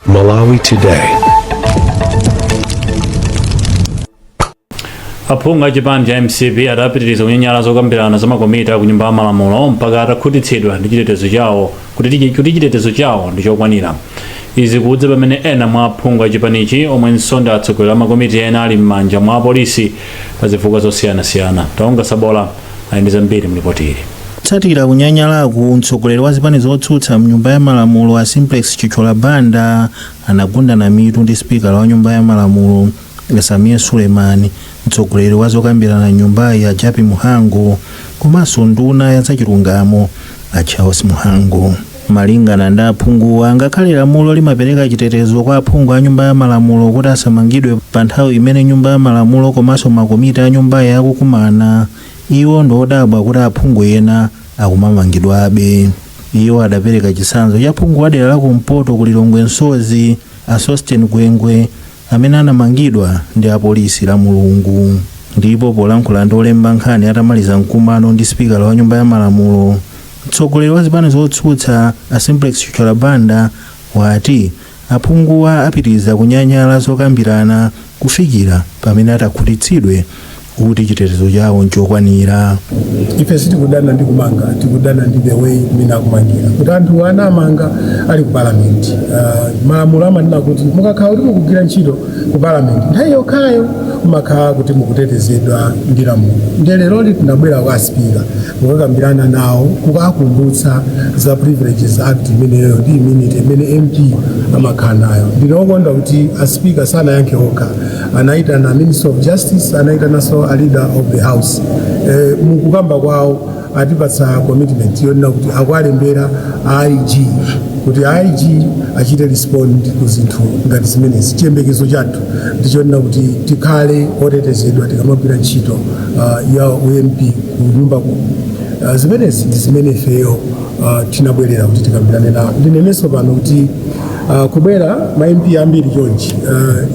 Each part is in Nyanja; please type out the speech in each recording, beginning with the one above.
Malawi Today. Aphungu a chipani cha mcp adapitiriza kunyanyala zokambirana za makomiti a ku nyumba ya malamulo mpaka atakhutitsidwa ndi chitetezo chawo kuti chitetezo chawo ndi chokwanira. Izi kudza pamene ena mwa aphungu a chipanichi omwenso ndi atsogoleri a makomiti ena ali m'manja mwa apolisi pa zifukwa zosiyanasiyana. Taonga Sabola ali ndi zambiri mlipoti ili. Kutsatira kunyanyalaku, mtsogoleri wa zipani zotsutsa mnyumba ya malamulo a Simplex Chithyola Banda anagundana mitu ndi sipikala wa nyumba ya malamulo a Sameer Suleman, mtsogoleri wa zokambirana mnyumbayi a Jappie Mhango komanso nduna ya zachilungamo a Charles Mhango. Malingana ndi aphunguwa, ngakhale lamulo limapereka chitetezo kwa aphungu a nyumba ya malamulo kuti asamangidwe pa nthawi imene nyumba ya malamulo komanso makomiti a nyumbayi akukumana, iwo ndi odabwa kuti aphungu ena akumamangidwabe. Iwo adapereka chitsanzo cha phungu wa dera la kumpoto ku Lilongwe Msozi a Sosten Gwengwe amene anamangidwa ndi apolisi Lamulungu. Ndipo polankhula ndi olemba nkhani atamaliza mkumano ndi sipikala wa nyumba ya malamulo, mtsogoleri wa zipani zotsutsa a Simplex Chithyola Banda wati aphunguwa apitiriza kunyanyala zokambirana kufikira pamene atakhutitsidwe kuti chitetezo chawo nchokwanira. Ife sitikudana ndi kumanga, tikudana ndi the way imene akumangira, kuti anthu anamanga ali ku parliament. Malamulo amanena kuti mukakhala kuti mukugwira ntchito ku parliament, nthawi yokhayo mumakhala kuti mukutetezedwa ndi lamulo. Ndiye leroli tinabwera kwa spika kukakambirana nawo, kukakumbutsa za Privileges Act imeneyo ndi immunity imene MP amakhala nayo. Ndinokonda kuti a spika sanayankhe okha, anayitana Minister of Justice, anayitananso a Leader of the House. Mukukamba kwawo atipatsa commitment yonena kuti akuwalembera IG kuti IG achite respond ku zinthu ngati zimenezi. Chiyembekezo chathu ndichonena kuti tikhale otetezedwa tikamagwira ntchito ya u MP ku nyumba kuno. Zimenezi ndi zimene ifeyo tinabwerera kuti tikambirane nawo. Ndinenenso pano kuti kubwera ma MP ambiri chonchi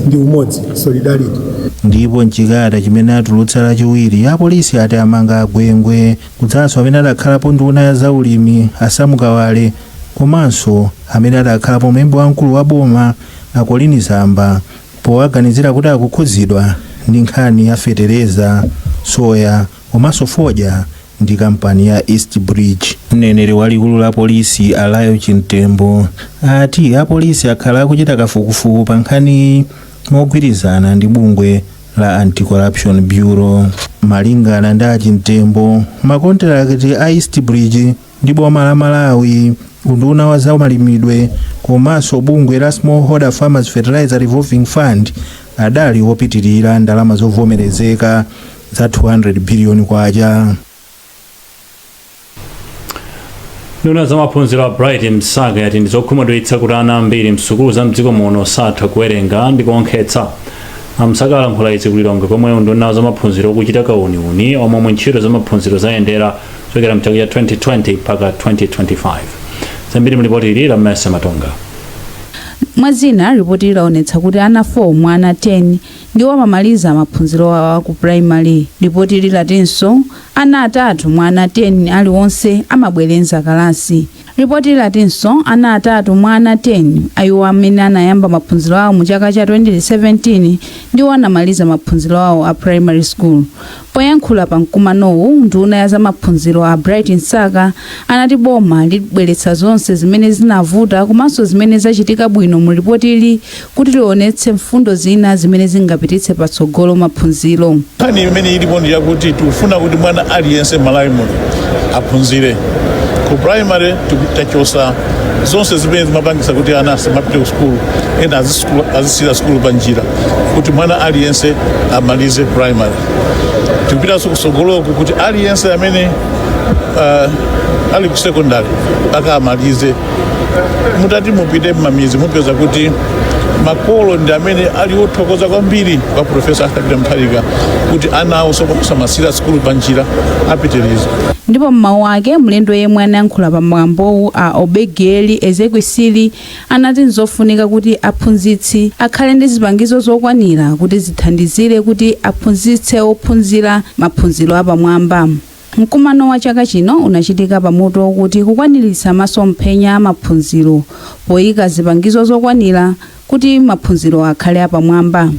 ndi umodzi, solidarity. Ndipo mchikalata chimene atulutsa Lachiwiri, apolisi ati amanga a Gwengwe kudzanso amene adakhalapo nduna ya zaulimi a Sam Kawale komanso amene adakhalapo mlembi wamkulu wa boma a Colleen Zamba powaganizira kuti akukhudzidwa ndi nkhani ya fetereza, soya komanso fodya ndi kampani ya East Bridge. Mneneri wa likulu la polisi a Lael Chimtembo ati apolisi akhala akuchita kafukufuku pa nkhaniyi mogwirizana ndi bungwe la Anti-Corruption Bureau. Malingana ndi a Chimtembo, makontirakiti a East Bridge ndi boma la Malawi, unduna wa zamalimidwe komanso bungwe la Smallholder Farmers Fertilizer Revolving Fund adali opitirira ndalama zovomerezeka za 200 biliyoni kwacha. Nduna ya zamaphunziro a Bright Msaka yati ndi zokhumudwitsa kuti ana ambiri msukulu za mdziko muno satha kuwerenga ndi kuonkhetsa. A Msaka alankhula izi ku Lilongwe komwe unduna wa zamaphunziro ukuchita kauniuni wa momwe ntchito zamaphunziro zayendera kuchokera mchaka cha 2020 mpaka 2025. Zambiri mulipoti ili la Mercy Matonga. Mwa zina, lipotili laonetsa kuti ana 4 mwa ana 10 ndiwo amamaliza maphunziro awo aku primary. Lipotili latinso ana atatu mwa ana 10 aliwonse amabwerenza kalasi. Lipotili latinso ana atatu mwa ana 10 a iwo amene anayamba maphunziro awo mu chaka cha 2017 ndiwo anamaliza maphunziro awo a primary school. Poyankhula pa mkumanowu, nduna ya zamaphunziro a Bright Msaka anati boma libweretsa zonse zimene zinavuta komanso zimene zachitika bwino mu lipotili kuti lionetse mfundo zina zimene zingapititse patsogolo maphunziro. Nkhani imene ilipo ndi yakuti tikufuna kuti mwana aliyense m'Malawi muno aphunzire. Ku primary tachotsa zonse zimene zimapangisa kuti ana asamapite ku sukulu, ena azisiya sukulu pa njira, kuti mwana aliyense amalize primary. Tikupitanso kutsogoloku kuti aliyense amene ali ku secondary mpaka amalize. Mutati mupite m'mamidzi mupeza kuti makolo ndi amene ali othokoza kwambiri kwa Profesa Arthur Peter Mutharika kuti ana awo samasiyira sukulu pa njira, apitiriza. Ndipo m'mawu ake, mlendo yemwe anayankhula pa mwambowu a Obegeli Ezekwesili anati nzofunika kuti aphunzitsi akhale ndi zipangizo zokwanira kuti zithandizire kuti aphunzitse ophunzira maphunziro apamwamba. Mkumano wa chaka chino unachitika pamutu wokuti kukwaniritsa masomphenya a maphunziro poyika zipangizo zokwanira kuti maphunziro akhale apamwamba.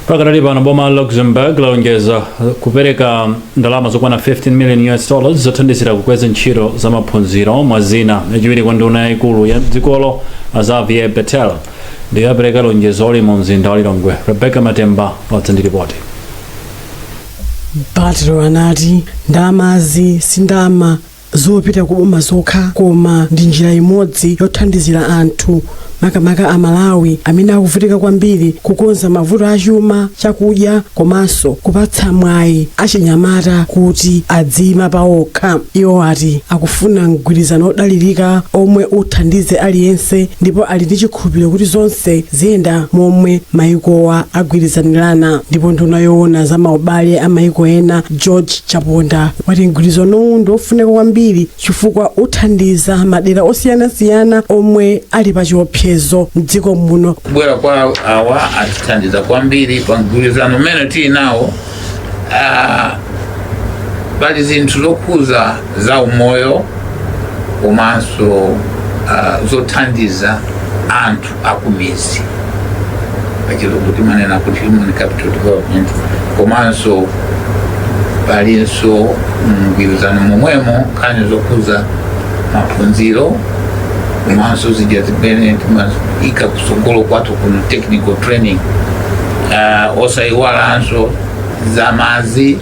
Pakadali pano, boma la Luxembourg lalonjeza kupereka ndalama zokwana 15 million US dollars zothandizira kukweza ntchito za maphunziro, mwa zina. Yachiwiri kwa nduna yayikulu ya dzikolo, Xavier Bettel, ndiyo apereka lonjezoli mu mzinda wa Lilongwe. Rebecca Matemba wadza ndi ripoti. Bettel anati ndalamazi si ndalama zopita ku boma zokha, koma ndi njira imodzi yothandizira anthu, makamaka Amalawi amene akuvutika kwambiri, kukonza mavuto achuma, chakudya komanso kupatsa mwayi achinyamata kuti adziyima paokha. Iwo ati akufuna mgwirizano odalirika omwe uthandize aliyense, ndipo ali ndi chikhulupiriro kuti zonse ziyenda momwe mayikowa agwirizanirana. Ndipo nduna yoona za maubale a mayiko ena, George Chaponda, wati mgwirizanowu ndi ofunika kwambiri chifukwa uthandiza madera osiyanasiyana omwe ali pa chiopsezo mdziko muno. Kubwera kwa awa atithandiza kwambiri pa mgwirizano umene tili nawo. Pali zinthu zokhuza za umoyo komanso zothandiza anthu akumizi, pachizungu timanena kuti human capital development, komanso palinso mgwirizano momwemo nkhani zokhuza maphunziro komanso zija zimene timayika kusogolo kwathu kuno, technical training, osayiwalanso za madzi.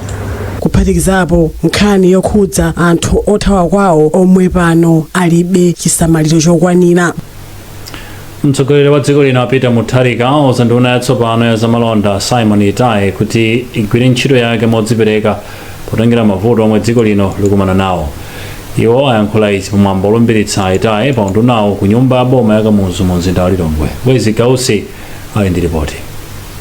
Kuphatikizapo nkhani yokhudza anthu othawa kwawo omwe pano alibe chisamaliro chokwanira. Mtsogoleri wa dziko lino, Peter Mutharika, auza nduna yatsopano ya zamalonda, Simon Itaye, kuti igwire ntchito yake modzipereka potengera mavuto omwe dziko lino likumana nawo. Iwo ayankhula izi pamwambo olumbiritsa Itaye pa undunawo ku nyumba ya boma ya Kamuzu mu mzinda wa Lilongwe. Wezi Gausi ali ndi ripoti.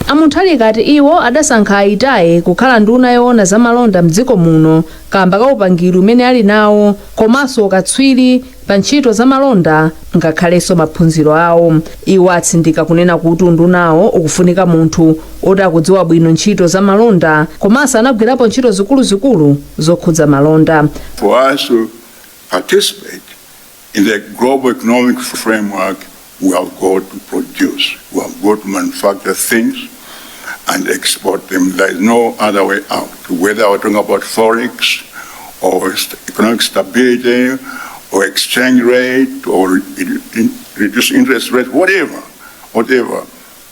A Mutharika ati iwo adasankha Aitaye kukhala nduna yoona zamalonda mdziko muno kamba ka upangiri umene ali nawo komanso ukatswiri pa ntchito zamalonda, ngakhalenso maphunziro awo. Iwo atsindika kunena kuti undunawo ukufunika munthu oti akudziwa bwino ntchito zamalonda komanso anagwirapo ntchito zikuluzikulu zokhudza malonda. For us to participate in the global economic framework, we have got to produce, we have got to manufacture things and export them. There is no other way out. Whether we're talking about forex or economic stability or exchange rate or reduce interest rate, whatever, whatever,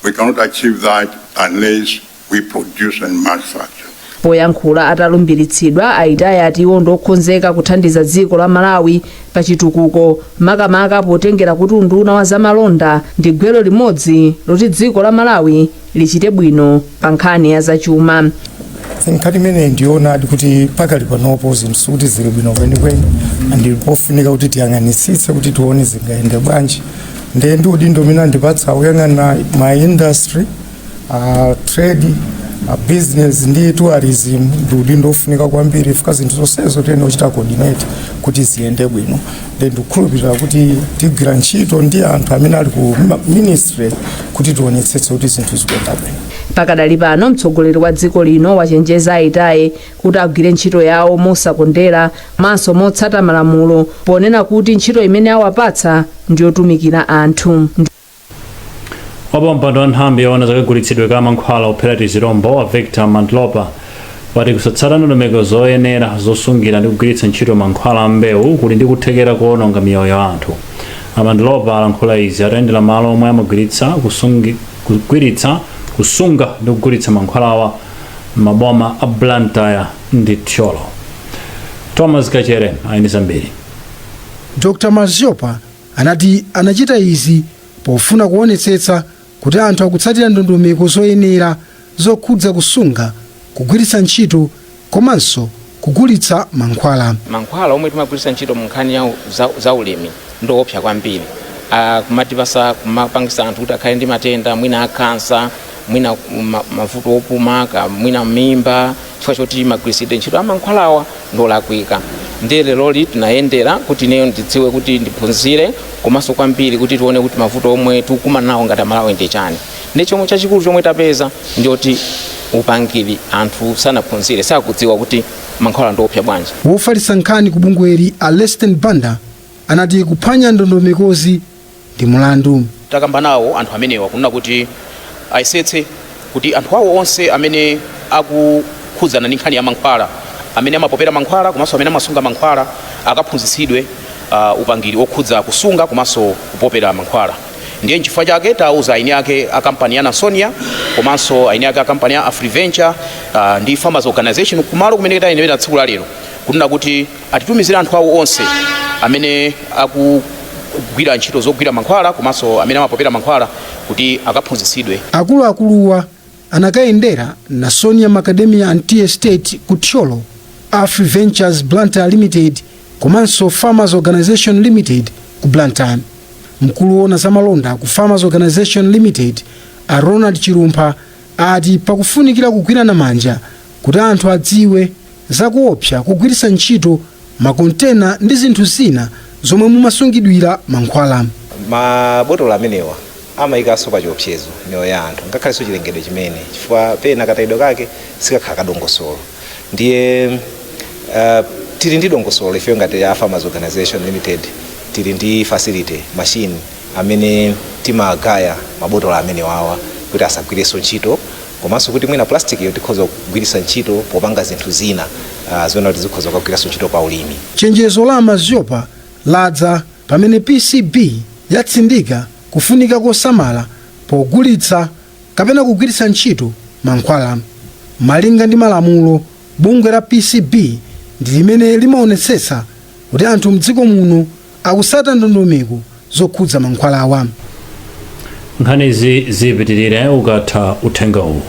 we cannot achieve that unless we produce and manufacture. Poyankhula atalumbiritsidwa, Aitaye ati iwo ndokonzeka kuthandiza dziko la Malawi pa chitukuko, makamaka potengera kuti unduna wa zamalonda ndi gwero limodzi loti dziko la Malawi lichite bwino pa nkhani ya zachuma. Nkhani imeneyi ndionadi kuti pakali panopo zinthu sikuti zili bwino kwenikweni, ndipo pofunika kuti tiyang'anitsitse kuti tione zingayende bwanji. Ndiye ndi udindo umene andipatsa kuyang'ana ma industry, trade, business ndi tourism, ndi udindo ofunika kwambiri fika zinthu zonsezo tiyene kuchita coordinate kuti ziyende bwino. Ndiye ndikukhulupirira kuti tigwira ntchito ndi anthu amene ali ku ministry kuti tionetsetse kuti zinthu zikuyenda bwino. Pakadali pano, mtsogoleri wa dziko lino wachenjeza Aitaye kuti agwire ntchito yawo mosakondera komanso motsata malamulo, ponena kuti ntchito imene awapatsa ndiyotumikira anthu. Wapampando wa nthambi yoona zakagulitsidwe ka mankhwala ophera tizilombo, a Victor Mantlopa, wati kusatsata ndondomeko zoyenera zosungira ndi kugwiritsa ntchito mankhwala a mbewu kuli ndi kuthekera kuwononga miyoyo ya anthu. A Mantlopa alankhula izi atayendera malo omwe amagwiritsa kugwiritsa, kusunga ndi kugulitsa mankhwalawa m'maboma a Blantyre ndi Thyolo. Thomas Kachere ali ndi zambiri. Dr Maziopa anati anachita izi pofuna kuonetsetsa kuti anthu akutsatira ndondomeko zoyenera zokhudza kusunga, kugwiritsa ntchito komanso kugulitsa mankhwala. Mankhwala omwe timagwiritsa ntchito mu nkhani ya za ulimi ndi owopsa kwambiri, kumatipasa, kumapangisa anthu kuti akhale ndi matenda mwina a kansa, mwina mavuto opuma, mwina mimba, chifukwa choti magwiritsidwe ntchito a mankhwalawa ndolakwika. Ndiye leroli tinayendera kuti ineyo ndidziwe, kuti ndiphunzire, komanso kwambiri kuti tione kuti mavuto omwe tikukumana nawo ngati Amalawi ndi chani. Ndi chomwe chachikulu chomwe tapeza ndiyoti upangiri anthu sanaphunzire, sakudziwa kuti mankhwala ndiopsa bwanji. Wofalitsa nkhani ku bungweli a Leston Banda anati kuphwanya ndondomekozi ndi mulandu. Takamba nawo anthu amenewa kunena kuti ayesetse kuti anthu awo onse amene akukhudzana ndi nkhani ya mankhwala, amene amapopera mankhwala komanso amene amasunga mankhwala, akaphunzitsidwe upangiri okhudza kusunga komanso kupopera mankhwala. Ndiye nchifukwa chake tauza aini ake a kampani ya Nasonia komanso aini ake a kampani ya Afriventure ndi Farmers Organization kumalo kumene tayendera tsiku la lero kunena kuti atitumizire anthu awo onse amene akugwira ntchito zogwira mankhwala komanso amene amapopera mankhwala kuti akaphunzitsidwe. Akuluakuluwa anakayendera Nasonia Macadamia and Tea Estate ku Thyolo, Afriventures Blantyre Limited komanso Farmers Organization Limited ku Blantyre. Mkulu woona zamalonda ku Farmers Organization Limited a Ronald Chilumpha ati pakufunikira kugwirana manja kuti anthu adziwe zakuopsa kugwiritsa ntchito makontena ndi zinthu zina zomwe mumasungidwira mankhwala. Mabotolo amenewa amayikanso pa chiopsezo miyoyo ya anthu ngakhalenso chilengedwe chimene, chifukwa pena katayidwe kake sikakhala kadongosolo. Ndiye tili ndi dongosolo ifeyo ngati a Farmers Organization Limited, tili ndi facility machine amene timagaya mabotolo amenewawa kuti asagwirenso ntchito, komanso kuti mwina plastic iyo tikhoza kugwiritsa ntchito popanga zinthu zina zona kuti zikhoza kugwiranso ntchito pa ulimi. Chenjezo la Maziopa ladza pamene PCB yatsindika kufunika kosamala pogulitsa kapena kugwiritsa ntchito mankhwala. Malinga ndi malamulo, bungwe la PCB ndi limene limaonetsetsa kuti anthu mdziko muno akusata ndondomeko zokhudza mankhwalawa. Nkhanizi zipitirire ukatha uthengawu.